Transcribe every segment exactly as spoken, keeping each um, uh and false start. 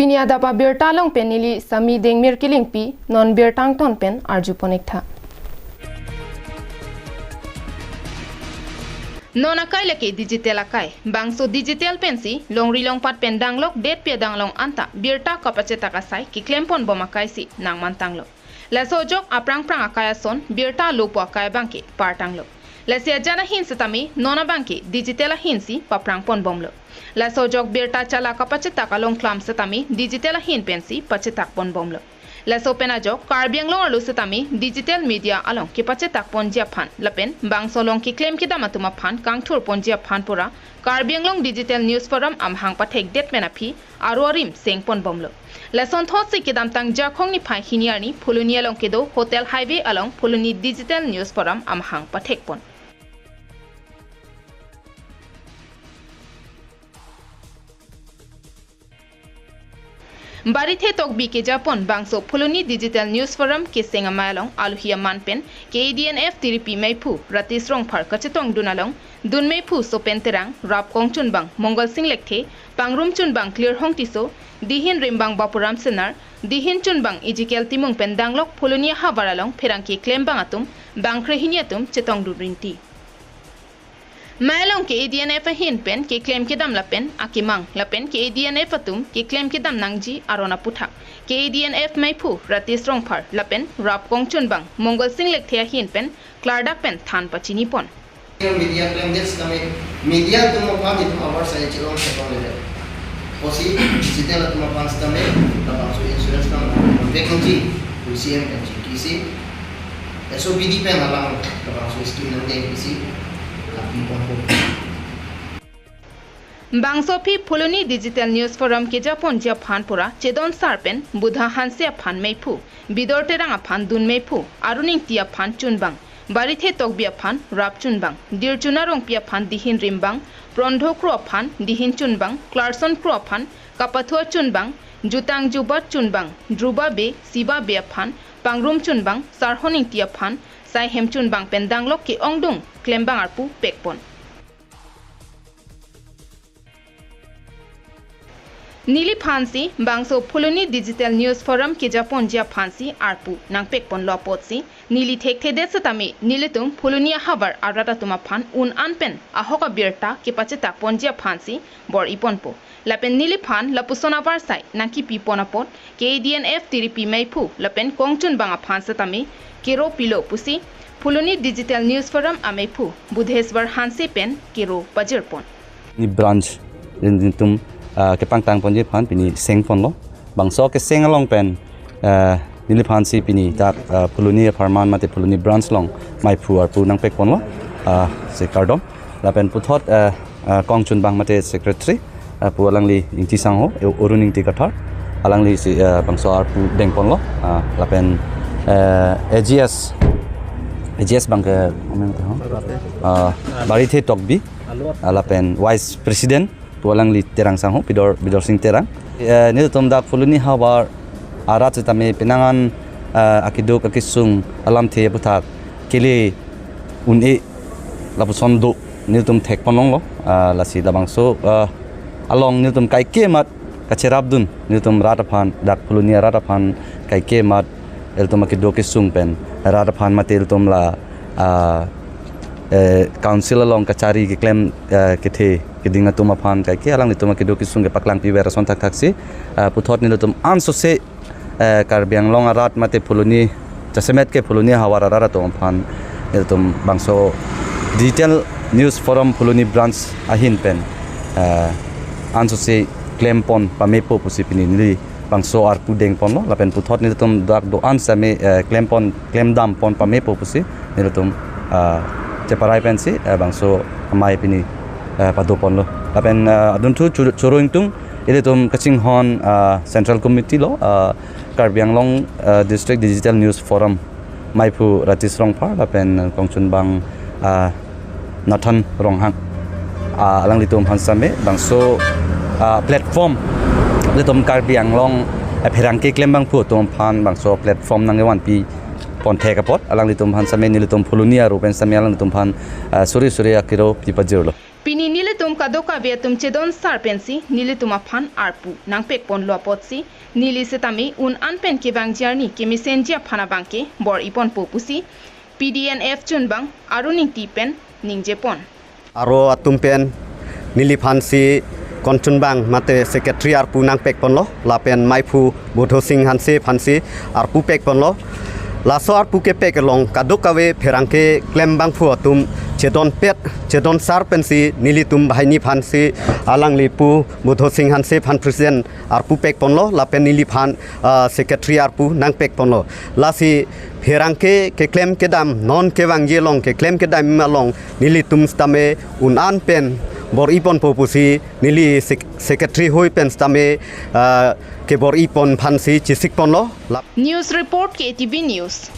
Pini adap abirta along pen neli Sami Dengmir Kilingpi, non birta angton pen arjupon-ik tha. Non akai lake digital akai. Bangso digital pensi longri longpat pen danglok detpi adanglong anta birta kapachetak asai keklempon bom akai si nangmantanglo. Laso ajok aphrang phrang akai ason birta lopo akai abangke partanglo. Lasi ajan ahin setame non abangke digital ahin si paprangpon bomlo. Laso ajok birta chala kapachetak along klam setame digital ahin pensi pachetakpon bomlo. Laso pen ajok Karbi Anglong arlo setame digital media along kepachetakponji aphan lapen bangso along keklem kedam atum aphan kangthurponji aphan pura Karbi Anglong Digital News Forum amahang pathekdet pen aphi aro arim sengpon bomlo. Lasonthotsi kedamtang Jakhong niphai hini arni Phuloni along kedo Hotel Highway along Phuloni Digital News Forum amahang pathekpon. Barithe Tokbi kejapon bangso Phuloni Digital News Forum keseng amei along alohi aman pen K A D N F tiripi meiphu Ratis Rongphar kachetongdun along dun meiphu Sopen Terang, rap kongchunbang Mongal Sing Lekthe, pangrumchunbang Klirhong Tisso, dihin rimbang Bapuram Senar, dihin chunbang Ezekiel Timung pen danglok Phuloni ahavar along pherangke klembang atum bangkre hini atum chetongdun rinti. Mei along K A D N F ahin pen keklem kedam lapen akemang lapen K A D N F atum keklem kedam nangji aron aputhak K A D N F meiphu Ratis Rongphar lapen rap kongchunbang Mongal Sing Lekthe ahin pen klardak pen than pachinipon. Media klemdet setame media atum aphan itum abar saya chilong setong lele. Pusi digital atum aphan setame labangso insurance nang contact nangji, C M M G T C, S O P D pen alang labangso scheme nangdeng pusi kapipon po. Bangso aphi Phuloni Digital News Forum kejaponji aphan pura Chedon Sar pen Budha Hanse aphan meiphu, Bidor Terang aphan dun meiphu, Arun Ingti aphan chunbang, Barithe Tokbi aphan rap chunbang, Dirchuna Rongpi aphan dihin rimbang, Prondho Kro aphan dihin chunbang, Clarkson Kro aphan kapathua chunbang, Jutang Jubat chunbang, Druba Bey, Siba Bey aphan pangrum chunbang, Sarhon Ingti aphan saihem chunbang pen danglok ke-ongdung klembang arpu pekpon. Neliphansi bangso Phuloni Digital News Forum kejaponji aphansi arpu nangpekponlo apotsi neli thekthedet setame nelitum Phuloni ahavar arat atum aphan un-an pen ahok abirta kepachetakponji aphansi bor-iponpo. Lapen neliphan lapuson avarsai nangkipipon apot K A D N F tiripi meiphu lapen kongchunbang aphan setame kero pilo pusi Phuloni Digital News Forum ameiphu Budheswar Hanse pen kero pajirpon. Ni branch rin rintum, ah, kepangtangponji aphan pini sengponlo. Bangso keseng along pen, ah, neliphansi pini dak, ah, Phuloni apharman mate Phuloni branch along meiphu arpu nangpekponlo, ah, si kardom. Lapen puthot, ah, ah, kongchunbang mate secretary, ah, pu alangli Ingti Sangho, eh, Arun Ingti Kathar, alanglisi, ah, bangso arpu dengponlo, ah, lapen, eh, A G S, A G S abangke, ah, Barithe Tokbi, ah, lapen vice president pu alangli Terang Sangho, Bidor, Bidor Sing Terang. Eh, nelitum dak Phuloni ahavar arat setame penang an, eh, akeduk akesung alamthe aputhak kele un-e lapuson do nelitum thekponlonglo, ah, lasi labangso, ah, along nelitum kaike mat kacherapdun nelitum rat aphan, dak Phuloni arat aphan kaike mat ilitum akeduk akesung pen rat aphan mate ilitum la, ah, eh, council along kachari keklem, eh, kethe keding atum aphan kaike alanglitum akeduk akesung kepaklangpiver ason thakthaksi, ah, puthot nelitum ansose, eh, Karbi Anglong arat mate Phuloni, jasemet ke Phuloni ahavar arat atum aphan ilitum bangso Digital News Forum Phuloni branch ahin pen, eh, ansose klempon pamepo pusi pini neli bangso arpu dengponlo, lapen puthot nelitum dak do-an setame, eh, klempon, klemdampon pamepo pusi nelitum, ah, cheparai pensi, eh, bangso amei pini, eh, padoponlo. Lapen, eh, adunthu chur-, choro ingtung ilitum kachinghon, ah, Central Committee lo, ah, Karbi Anglong, ah, District Digital News Forum meiphu Ratis Rongphar lapen kongchunbang, ah, Nathan Ronghang. Ah, alanglitum aphan setame bangso, ah, platform ilitum Karbi Anglong, ah, pherangke klembangphu atum aphan bangso platform nangkevanpipon thek apot alanglitum aphan setame nelitum Phuloni aru pen setame alanglitum aphan, ah, suri suri akero pipajirlo. Pini nelitum Kadokave atum chedon sar pensi nelitum aphan arpu nangpek ponlo apotsi neli setame un-an pen kevangji arni kemesenji aphan abangke bor-i ponpo pusi P D N F chunbang Arun Ingti pen ningje pon. Aro atum pen neliphansi konchunbang mate secretary arpu nangpek ponlo, lapen maiphu Bodho Sing Hanse aphansi arpu pek ponlo. Laso arpu kepek along kadokave pherangke klembangphu atum chedon pet, chedon sar pensi nelitum banghini aphansi alangli pu Bodho Sing Hanse aphan president arpu pek ponlo, lapen neliphan, ah, secretary arpu nangpek ponlo. Lasi pherangke keklem kedam, non kevangji along keklem kedam along nelitum setame un-an pen bor-i ponpo pusi neli sec-, secretary hoi pen setame, ah, kebor-i pon aphansi chesik ponlo. Lap- News report, K T V News.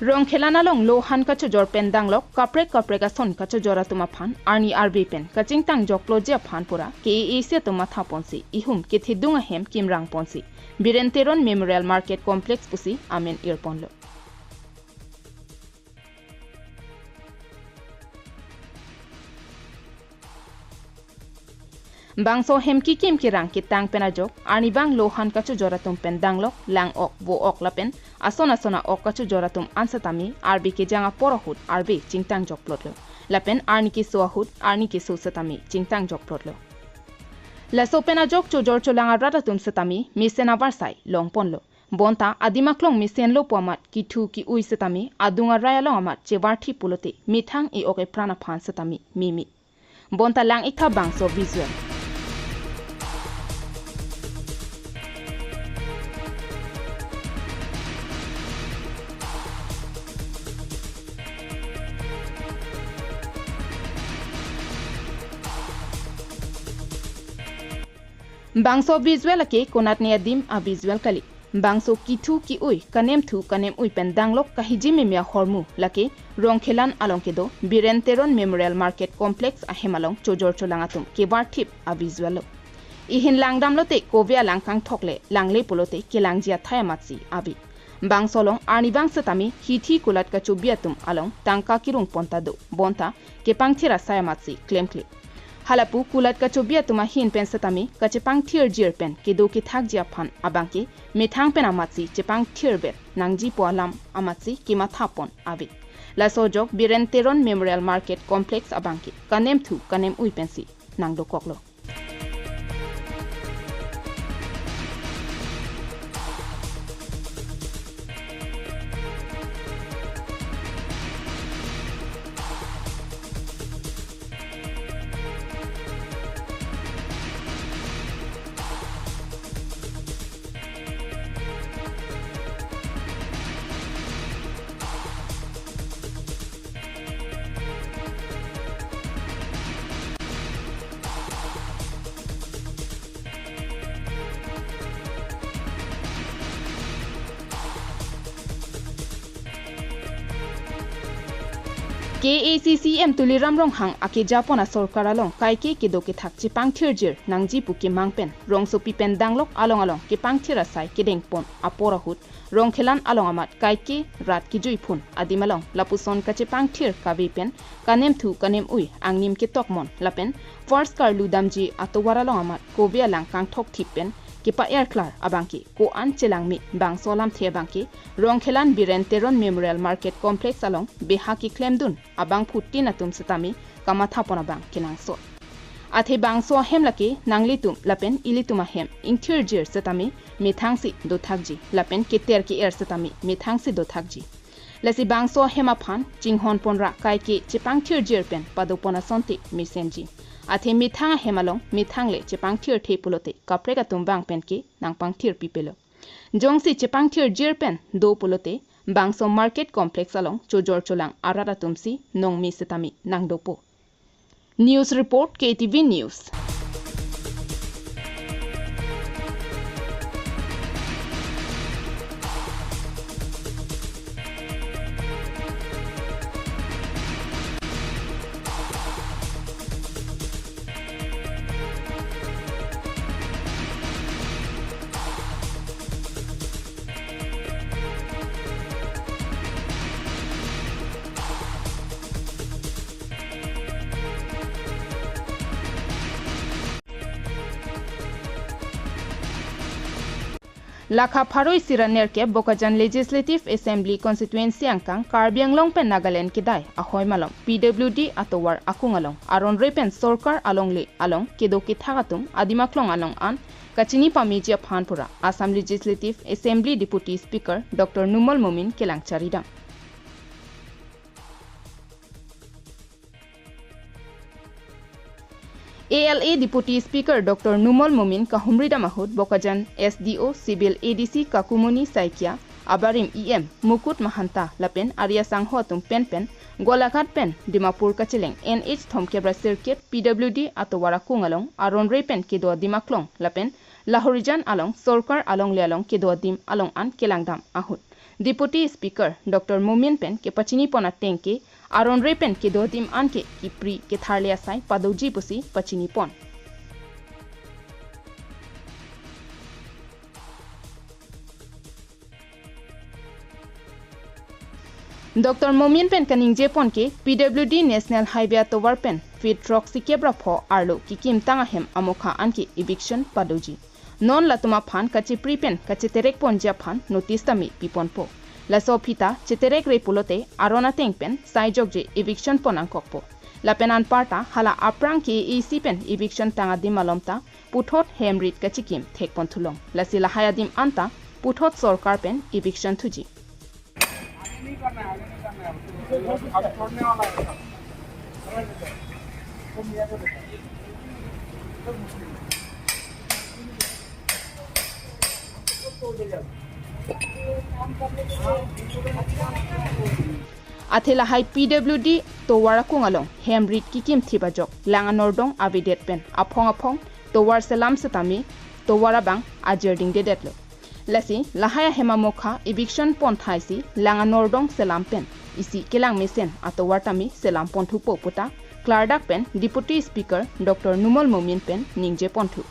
Rongkhelan along lohan kachojor pen danglok kaprek kaprek ason kachojor atum aphan arni arve pen kachingtang jokploji aphan pura K A A C atum matha ponsi ihum kethedung ahem kimrang ponsi Biren Teron Memorial Market Complex pusi amen ir ponlo. Bangso hem kekim kerang ketang pen ajok arnivang lohan kachojor atum pen danglok, lang-ok, vo-ok lapen ason ason a-ok kachojor atum an setame arve kejang apor ahut arve chingtang jokplotlo. Lapen arni keso ahut arni keso setame chingtang jokplotlo. Laso pen ajok chojor cholang arat atum setame mesen avarsai long ponlo. Bonta adim aklong mesenlo pu amat kethu ke-ui setame adung arai along amat chevarthi pulote methang e-ok epran aphan setame meme. Bonta lang-iktha bangso visual. Bangso visual ake konatne adim a-visual kali. Bangso kethu ke-ui, kanemthu kanem-ui pen danglok kahiji meme ahormu lake Rongkhelan along kedo Biren Teron Memorial Market Complex ahem along chojor cholang atum kevarthip a-visual lo. Ihin langdamlote kove alang kangthok le langle pulote kelangji athai amatsi ave. Bangso along arnivang setame hithi kulat kachobi atum along tangka kerung ponta do, bonta kepangthir asai amatsi klemkle. Halapu kulat kachobi atum ahin pen setame kachepangthirjir pen kedo kethakji aphan abangke methang pen amatsi chepangthirver nangji pu alam amatsi kematha pon ave. Laso ajok Biren Teron Memorial Market Complex abangke kanemthu kanem-ui pensi nangdokoklo. K A A C C M Tuliram Ronghang akejapon asorkar along kaike kedo kethak chepangthirjir nangji pu kemang pen rongsopi pen danglok along along kepangthir asai kedengpon apor ahut Rongkhelan along amat kaike rat kejui phun adim along lapuson kachepangthir kave pen kanemthu kanem-ui angnim ketokmon lapen first karlu damji atovar along amat kove alang kangthok thip pen kepa-erklar abangke ko-an chelangme bangso alamthe abangke Rongkhelan Biren Teron Memorial Market Complex along beha keklemdun abangphutin atum setame kamathapon abang kenangsot. Athe bangso ahem lake nanglitum lapen ilitum ahem ingthirjir setame methangsi dothakji lapen keter ke-er setame methangsi dothakji. Lasi bangso ahem aphan chinghon ponra kaike chepangthirjir pen padopon asonte mesenji. Athe methang ahem along methang le chepangthirthe pulote kaprek atum bang penke nangpangthir pipelo. Jongsi chepangthirjir pen do pulote bangso market complex along chojor cholang arat atumsi nongmi setame nangdopo. News report, K T V News. Lakha pharo isi ra nerkep Bokajan Legislative Assembly Constituency angkang Karbi Anglong pen Nagaland kedai ahoi malom P W D atovar akung along aron re pen sorkar alongle along kedo kethak atum adim aklong along an kachini pameji aphan pura Assam Legislative Assembly Deputy Speaker Doctor Numal Momin kelang charidam. A L A Deputy Speaker Doctor Numal Momin kahumridam ahut Bokajan S D O Civil A D C Kakumuni Saikia, abarim E M Mukut Mahanta lapen ari asangho atum pen pen Golaghat pen Dimapur kacheleng N H thomkep ra sirkep P W D atovar akung along aron re pen kedo adim aklong lapen Lahorijan along sorkar alongle along kedo adim along an kelangdam ahut Deputy Speaker Doctor Momin pen kepachini pon ateng ke aron re pen kedo adim an ke kipri ketharle asai padoji pusi pachini pon. Doctor Momin pen kaningje pon ke P W D National Highway atovar pen feet throksi kep ra pho arlo kekim tang ahem amokha an ke eviction padoji. Non latum aphan kachipri pen kacheterek ponji aphan notice tame piponpo. Laso aphi ta cheterek re pulote aron ateng pen sai jokje eviction pon nangkokpo. Lapen anparta hala aphrang K A A C pen eviction tang adim malom ta puthot hem rit kachikim thek pon thulong. Lasi lahai adim anta puthot sorkar pen eviction thuji. Athe lahai P W D tovar akung along hem rit kekim thip ajok lang anordong avedet pen aphong aphong tovar selam setame tovar abang ajirding dedetlo. Lasi lahai ahem amokha eviction pon thaisi lang anordong selam pen isi kelang mesen atovar tame selam pon thupo puta klardak pen Deputy Speaker Doctor Numal Momin pen ningje pon thu.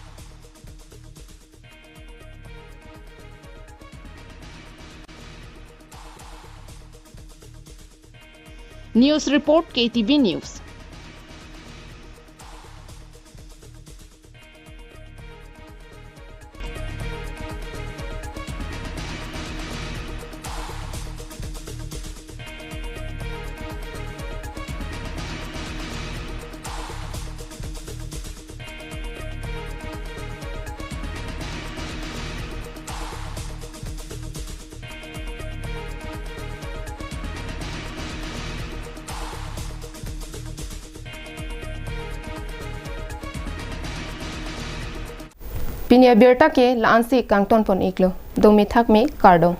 News report, K T V News. Pini abirta ke la-ansi kangton pon iklo. Dome thakme, kardom.